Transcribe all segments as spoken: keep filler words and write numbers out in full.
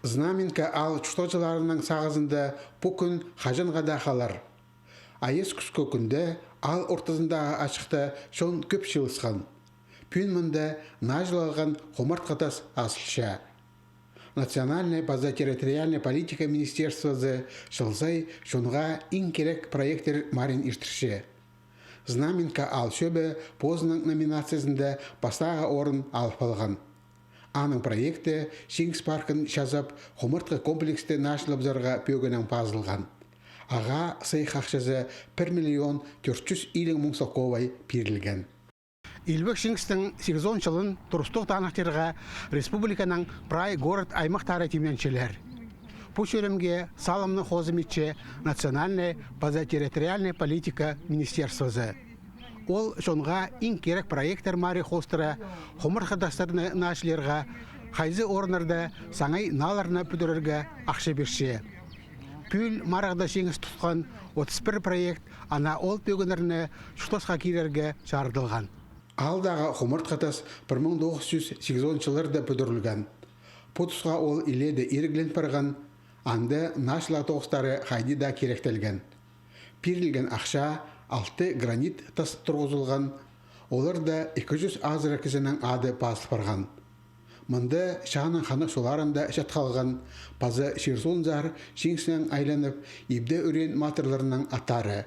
Знаменка аал чуртағҷыларының сағызында пу кӱн хаҷанға даа халар. Айас кӱскӱ кӱнде аал ортазындағы ачыхта чон кӧп чыылысхан. Пӱӱн мында наҷылалған хумартхы тас азылча. Национальнай паза территориальнай политика министерствозы чыл сай чонға иң кирек проекттер марин иртірче. Знаменка аал чӧбі позының номинациязында пастағы орын алып алған. Аның проекті Чиңіс паркын чазап, хумартхы комплексті наҷылабызарға пӧгінең пазылған. Ағаа сыйых ахчазы пір миллион тӧрт чӱс илиг муң салковай пирілген. Илбек Чиңістің сигізон чылын турыстығ таныхтирға республиканың прай город-аймахтары тимненчелер. Пу чӧрімге салымны хозым итче национальнай паза территориальнай политика министерствозы. Ол чонға иң кирек проекттер мари хоостыра, хумартхы тастарны наҷылирға, хайзы орыннарда саңай налларны пӱдірерге ахча пирче. Пӱӱл марығда чиңіс тутхан отыс пір проект, ана ол пӧгіннерні чуртасха кирерге чарыдылған. Аалдағы хумартхы тас пір муң тоғыс чӱс сигізон чылларда пӱдірілген. Пу тусха ол илееде ирглен парған, анда наҷылығ тоғыстары хайди даа киректелген. Пирілген ахча алты гранит тас турғызылған, оларда ікі чӱс азыра кізінің ады пазыл парған. Мында чааның ханнығ чолларында чатхалған паза чир-суунзар чиңісінең айланып, ибде ӱреен матырларның аттары.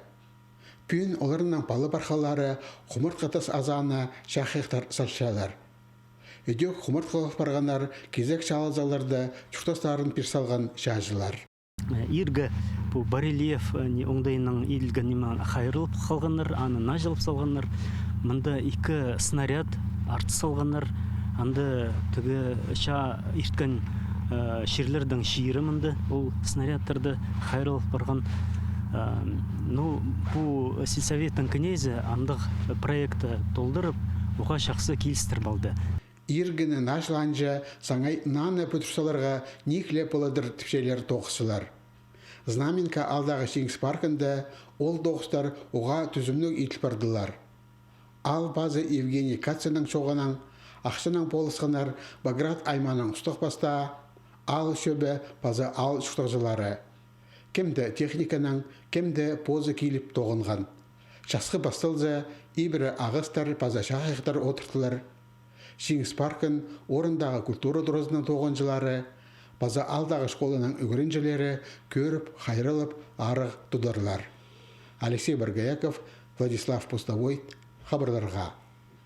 Пӱӱн оларның пала-пархалары хумартхы тас азаана чахайахтар салчалар. Ідӧк хумартхы парғаннар кизек чаалазығларда чуртастарын пир салған чааҷылар. Иргі пу барельеф, э, не, оңдайынаң иділген ниме хайраллап халғаннар, аны наҷылап салғаннар. Мында ікі снаряд артыс салғаннар. Анда тігі чаа ирткен, э, чирлернің чирі мында ол снарядтарды хайраллап парған. Э, ну, пу сельсоветтің кнезі андағ проектті толдырып, уғаа чахсы килістіріп алды. Иргіні наҷылаанҷа саңай наны пӱдір саларға ниик ле поладыр тіпчелер тоғысчылар. Знаменка аалдағы чиңіс паркында ол тоғыстар уғаа тӱзімніг иділ пардылар. Аал пазы Евгений Кациннің чооғынаң ахчанаң полысханнар Баграт аймааның Устағ Пастаа, аал чӧбі паза аал чуртағҷылары. Кем-де техниканаң, кем-де позы киліп тоғынған. Часхы пасталза, ибіре ағастар паза чахайахтар одыртылар. Чиңіс паркын орындағы культура туразының тоғынҷылары паза аалдағы школаның ӱгренҷілері кӧріп, хайраллап, арығ тударлар. Алексей Боргояков, Владислав Пустовой, хабарларға.